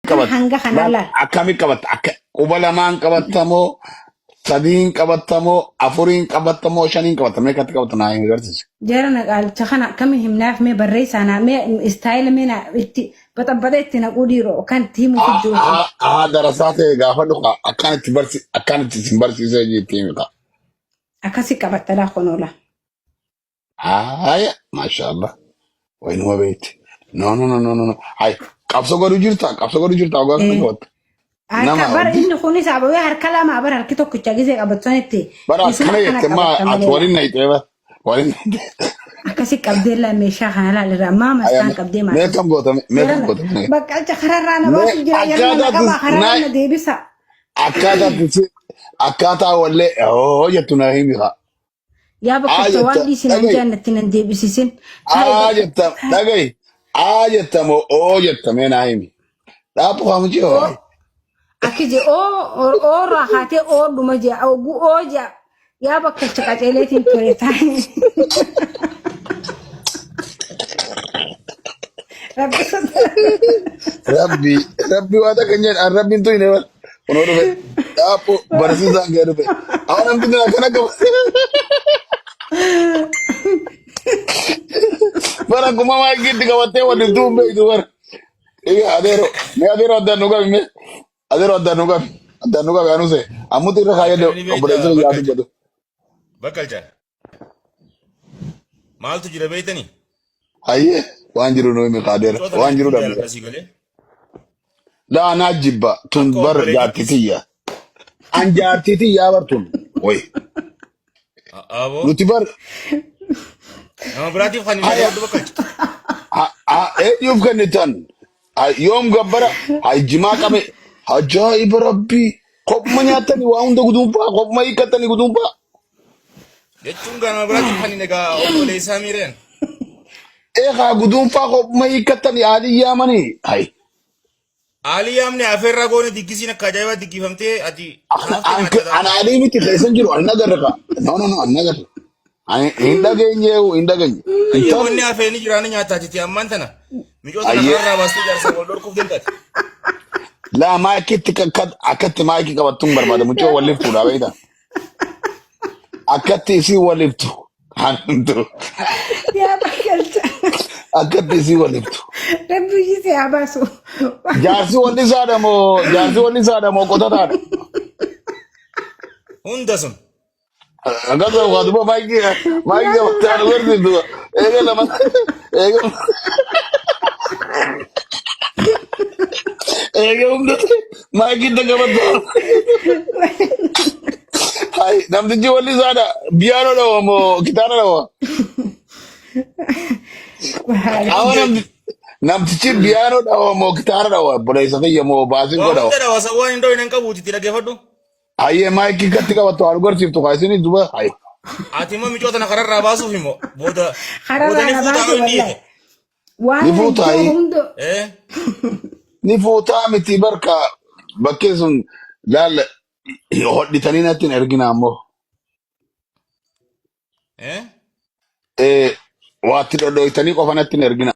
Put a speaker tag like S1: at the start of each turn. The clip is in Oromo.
S1: Kana
S2: qabatta?
S1: hanga kanaa
S2: Laal
S1: laal.
S2: akkami qabatta? Akka quba lamaan qabattamoo sadiin qabattamoo afuriin qabattamoo shaniin qabatta? Meeqatti qabatta naa hin agarsiisi.
S1: Jara na qaalicha kana akkami himnaaf mee barreessaa naa mee istaayila mee naa itti baxabbaxee itti naquu dhiiroo kan itti himuuf jiru kun.
S2: Haa darasaa ta'e gaafa dhuka akkaan itti barsi akkaan itti isin barsiisee jiitti himita.
S1: Akkasi qabatta laa konoola.
S2: Haaya maashaallah waynuma beekti. No no no no no. Hay qabsoo godhu jirta qabsoo godhu jirta ogaa kana qabatta.
S1: Harka
S2: Nama
S1: bara inni kunis abawee harka lama bara harki tokkicha gisee qabatu sanitti
S2: bara
S1: isuma
S2: akkana
S1: akkana
S2: jette maa
S1: qabatta
S2: ati
S1: malee
S2: waliin nayxee bara waliin nayxee.
S1: Akkasi qabdee laa meeshaa kana laal irraa maa
S2: Aya
S1: mastaan qabdee
S2: mee
S1: maal
S2: kam goota mee kam
S1: Yeroo
S2: goota mee
S1: bakka acha kararraa na
S2: mee
S1: baasu jira yeroo na
S2: akkaataa
S1: qaba kararraa
S2: naa
S1: na deebisa.
S2: akkaataa akkaataa wallee hoo jettu na himi haa.
S1: Yaa
S2: Aa
S1: bakkalcha waan
S2: jetta
S1: dhiisin an
S2: dhagayi
S1: jaannatti nan deebisisin. Taa'i
S2: aa
S1: bakka.
S2: jetta dhagayi aa jetta moo oo jetta mee naa himi. Dhaabbu kaamuchi
S1: Oo
S2: hoo.
S1: akki je oo oo irraa kaatee oo dhuma je ogu oo je yaa bakkalcha qaceeleetiin ture taa'i. Rabbi
S2: Rabbi rabbi waan takka hin jedhan an rabbiin tuyne bar. Kunoo dhufe dhaabbu barsiisaan kee dhufe. Awwa namti tun akkana qaba. Bara akkuma maakiitti qabattee waliin tuun beektu bara. Egaa adeero mee adeero addaan nu qabi mee adeero addaan nu qabi addaan nu qabi anuse ammutti irra kaayyadde
S3: Akkana ni beekta
S2: obboleessa yaa
S3: bakkalcha.
S2: dubbatu.
S3: Bakkalcha. Maaltu jira beektanii?
S2: Hayyee waan jiru nu himi kaadeera
S3: Mucoota
S2: waan jiru
S3: hedduun
S2: dhabne.
S3: jaaladha sii galee.
S2: Laa naa jibba tun
S3: Akka
S2: bar
S3: obboleettiittis.
S2: jaartii tiyya. An jaartii tiyyaa bar tun. Woy
S3: Aboo.
S2: nuti bar
S3: Nama biraatiif kan hin
S2: haya
S3: dhaga'u bakkalcha.
S2: eenyuuf kennitan yoom gabbara hay jimaa qabe ajaa'iba rabbii kophuma nyaatanii waa hunda guduunfaa kophuma hiikkatanii guduunfaa.
S3: Jechuun gaa nama biraatiif kan hin egaa obboleessaa miireen.
S2: Eegaa guduunfaa kophuma hiikkattanii aalii yaamanii. Hay
S3: Aalii yaamne afeerraa goone diggisiin akka ajaa'ibaa diggifamtee ati haafte nyaata
S2: Ana aalii miti keessan jiru ani nagarra kaa. No no no ani nagarra. Ani hin dhageenye hin dhageenye. Hin
S3: Ayyee
S2: taane.
S3: wanni hafee ni jiraani nyaataa jette ammaan tana. Micoo tana
S2: Ayyee.
S3: kararraa baastee jaarsa wal dhorkuuf deemtaati.
S2: Laa maakitti akkatti maakii qabattuun barbaada mucoo waliif fuudhaa beektaa. Akkatti isii waliftu. Hantu.
S1: Yaa bakkalcha.
S2: Akkatti isii waliftu.
S1: Rabbi ishii si haa baasu.
S2: Jaarsi walli isaadha moo jaarsi walli isaadha moo qotataadha?
S3: Hunda sun.
S2: Akkasuma waa duba maayikii maayikii qabattee anu barsiiftu. Eega lama eega eega hunda maayikii itti qabattu. Hai namtichi walli isaadha biyaanoo dhawa moo kitaara dhawa? Awa namtichi biyaanoo dhawa moo kitaara dhawa? Obboleessa kiyya moo baasiin
S3: Waa
S2: koo dhawa?
S3: hunda dhawa sawwaan hin dhoyne hin qabuuti itti dhaggeeffadhu.
S2: Hayyee maayikii gatti qabattu haa garsiiftu kaa isinii duba hayi.
S3: Ati immoo micoo tana kararraa baasuuf immoo booda booda
S1: Kararraa
S3: ni
S1: na
S3: fuutaa
S1: baase
S3: inni
S1: wallahi.
S3: dhiite.
S1: Waan
S2: Ni fuutaa
S1: jiru
S2: hayi.
S1: hunda
S3: Eh?
S2: Ni fuutaa miti barka bakkee sun laalla hodhitanii natti hin ergina ammoo.
S3: Eh?
S2: Waatti dhodhooytanii qofa natti hin ergina.